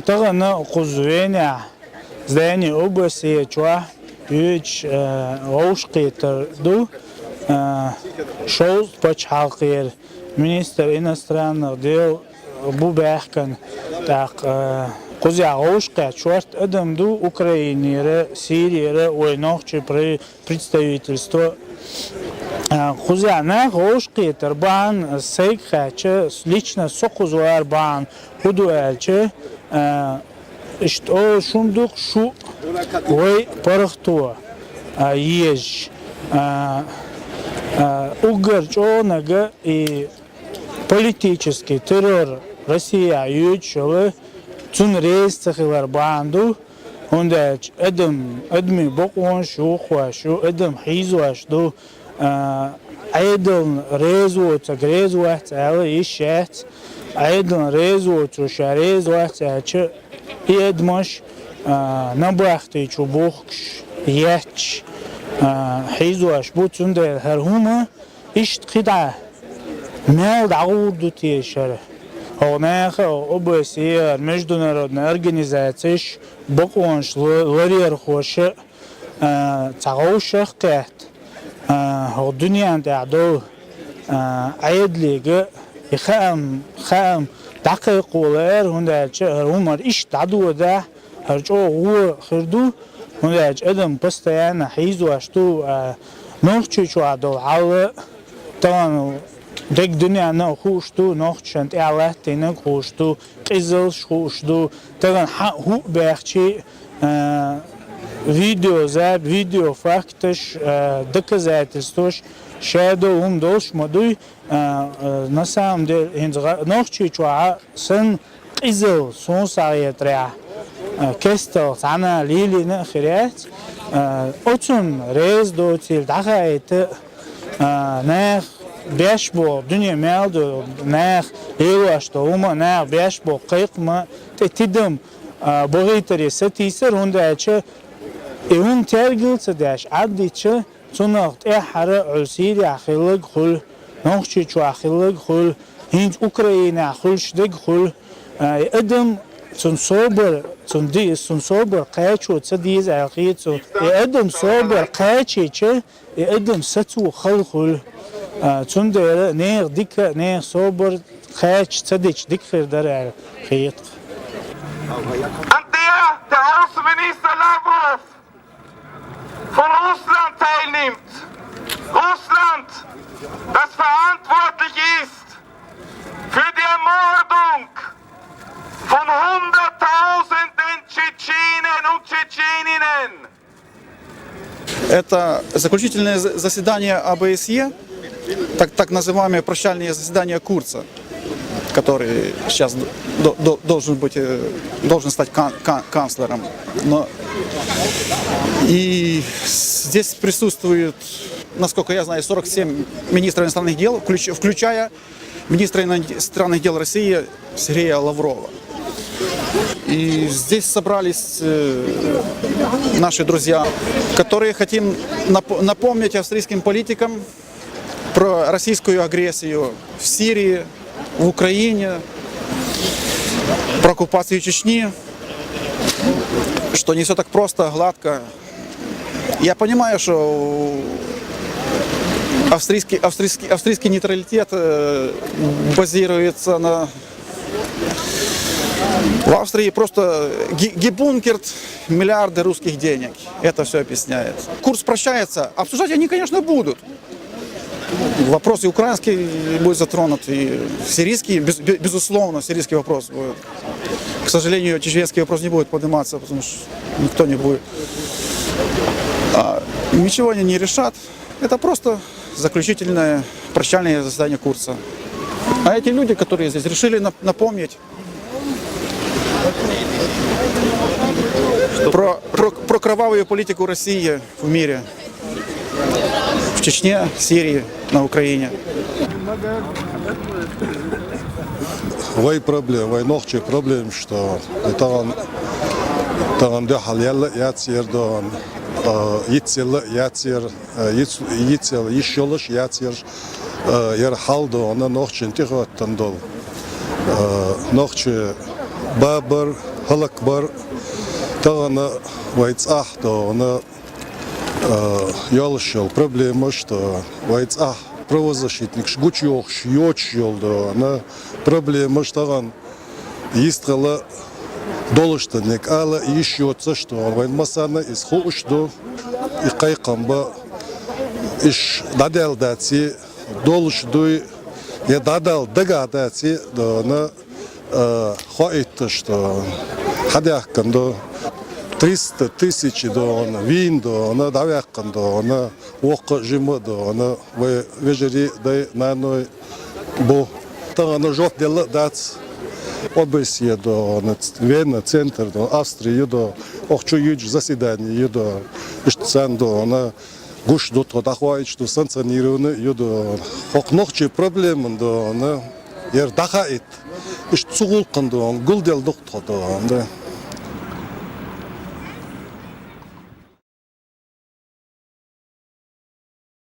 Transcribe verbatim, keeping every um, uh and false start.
Тахана кхуза Венехь здание ОБСЕ чохь йоьдуш, э, вовшахкхетар ду, э, шовзткъа пачхьалкхера министр иностранных дел бу баьхкина. ТӀаккха, э, кхузахь вовшахкхетта шортта адам ду Украинера, Сирера, вай нохчийн пре-, представительство. А, кхузахь нах вовшахкхетар бахьана сайга хаьттича, лично со кхуза вар бахьана хӀун ду аьлча, а, иштта олуш хӀума ду-кх шу вай паргӀато, а, езаш. А, а, уггар чӀогӀаниг и политический террор Россехь йоьдуш йолу, цунна реза ца хилар бахьана ду, хӀунда аьлча адам, адамийн бакъонаш юхавеш ю, адам хьийзош ду, а, Ӏедална реза воцург реза вац аьлла йиш яц, Ӏедална реза воцург ша реза вац аьлча, и адамаш, а, набахти чу бухкуш, етташ, а, хьийзош бу, цундела хӀара хӀума иштта кхидӀа мел дӀагӀур ду теша хӀара? ХӀокху нехан, ОБСЕ, международная организацеш, бакъонаш ла-, ларъярхоша, а, цхьа вовшах а кхетта, а, хӀокху дуьненна тӀехь долу, а, Ӏедалега и хаам, хаам дӀакхайкхо лаьара, хӀунда аьлча хӀара хӀума иштта дӀадодахь, хӀара чӀогӀа вон хир ду, хӀунда аьлча адам постоянно хьийзош ду, а, Нохчийчохь долу хьал а, тахана дерриг дуьненна а хууш ду, нохчашна тӀехь латтийнарг хууш ду, къизаллаш хууш ду, тахана хьан хӀуъа баьхчи, а, видеозаб-, видеофакташ, а, доказательстваш, шадолу хӀума долуш ма дуй, а, а, на самом деле, хӀинца гӀа-, Нохчийчохь а санна, къизалла суна схьахетарехь, а, кестта цхьанна лелийна а хир яц, а, оцунна реза доцийла дӀахаийта, а, нах беш боху, дуьне мел ду, нах лелош долу хӀума, нах беш боху кхайкхам а, тӀе тидам, а, бахийтаре сатийсар, хӀунда аьлча и хӀума тергал а ца деш, Ӏаддича, цунах тӀаьххьара Ӏуьллу Сирехь хилларг хуьлу, Нохчийчохь хилларг хуьлу, хӀинца Украинехь хуьлуш дерг хуьлу. А, и адам, цуьнан собар, цуьнан ди-, цуьнан собар кхачо ца деза аьлла хета суна. И адам собар кхачийча, и адам сацо хала хуьлу. А, цундела нехан дика, нехан собар кхача ца дича дика хир дара аьлла хета. An der, der Außenminister Lavrov von Russland teilnimmt. Russland, das verantwortlich ist für die Ermordung von Hunderttausenden Tschetschenen und Tschetscheninnen. Это заключительное за-, заседание ОБСЕ, так, так называемое прощальное заседание Курца, который сейчас до-, до-, должен быть, э, должен стать кан-, кан-, канцлером. Но и здесь присутствует, насколько я знаю, сорок семь министров иностранных дел, включ-, включая министра иностранных дел России Сергея Лаврова. И здесь собрались, э, наши друзья, которые хотим нап-, напомнить австрийским политикам про российскую агрессию в Сирии, в Украине, про оккупацию Чечни, что не всё так просто, гладко. Я понимаю, что австрийский, австрийский, австрийский нейтралитет, э, базируется на... В Австрии просто ги-, гебункерт миллиарды русских денег. Это всё объясняет. Курц прощается. Обсуждать они, конечно, будут. Вопрос и украинский будет затронут, и сирийский, без-, бе-, безусловно, сирийский вопрос будет. К сожалению, чеченский вопрос не будет подниматься, потому что никто не будет. А, ничего они не решат. Это просто заключительное прощальное заседание Курца. А эти люди, которые здесь, решили нап-, напомнить про, про, про кровавую политику России в мире, в Чечне, в Сирии, на Украине. Вай проблема, вай нохчийн проблема, что и тахана, тахана дуьхьал яьлла а яц яра догӀан, а, йицъелла а яц яра, а, йиц-, йицъелла йиш йолуш а яц яра, а, яра хьал догӀана нохчийн тӀехӀоттан долу, а, нохчийн Бабар, хӀалакбар, тахан вай цӀахь догӀана, а, йолаш йола проблемаш да, вай цӀахь правозащитникаш гучайохаш йоцаш йола догӀана проблемаш тахан йистхила долаш да, нек ала йиш йоцаш да, вайн массарна из хууш да, и кхайкхам ба, иш дӀадаьлла дац, долаш дуй, е дӀадала дагахь дац догӀана, а, хоийташ да, хьадаьхкан да, триста тысяч догӀана, вийна догӀана, дӀаваьккхана догӀана, воккха а жима а догӀана, вай вежарий, дай, наной бу. Тахан жоп делла а дац. О Б С Е догӀана, Вена центр догӀана, Австри ю догӀана, охчу юьдж заседание ю догӀана. Иштта царна догӀана, гуш ду тхо, дӀахоийча ду, санкционированы ю догӀана. ХӀокху нохчий проблеман догӀана, яр дӀахаийта. Иштта цу гӀуллакхан догӀана, гулделла ду тхо догӀана, да.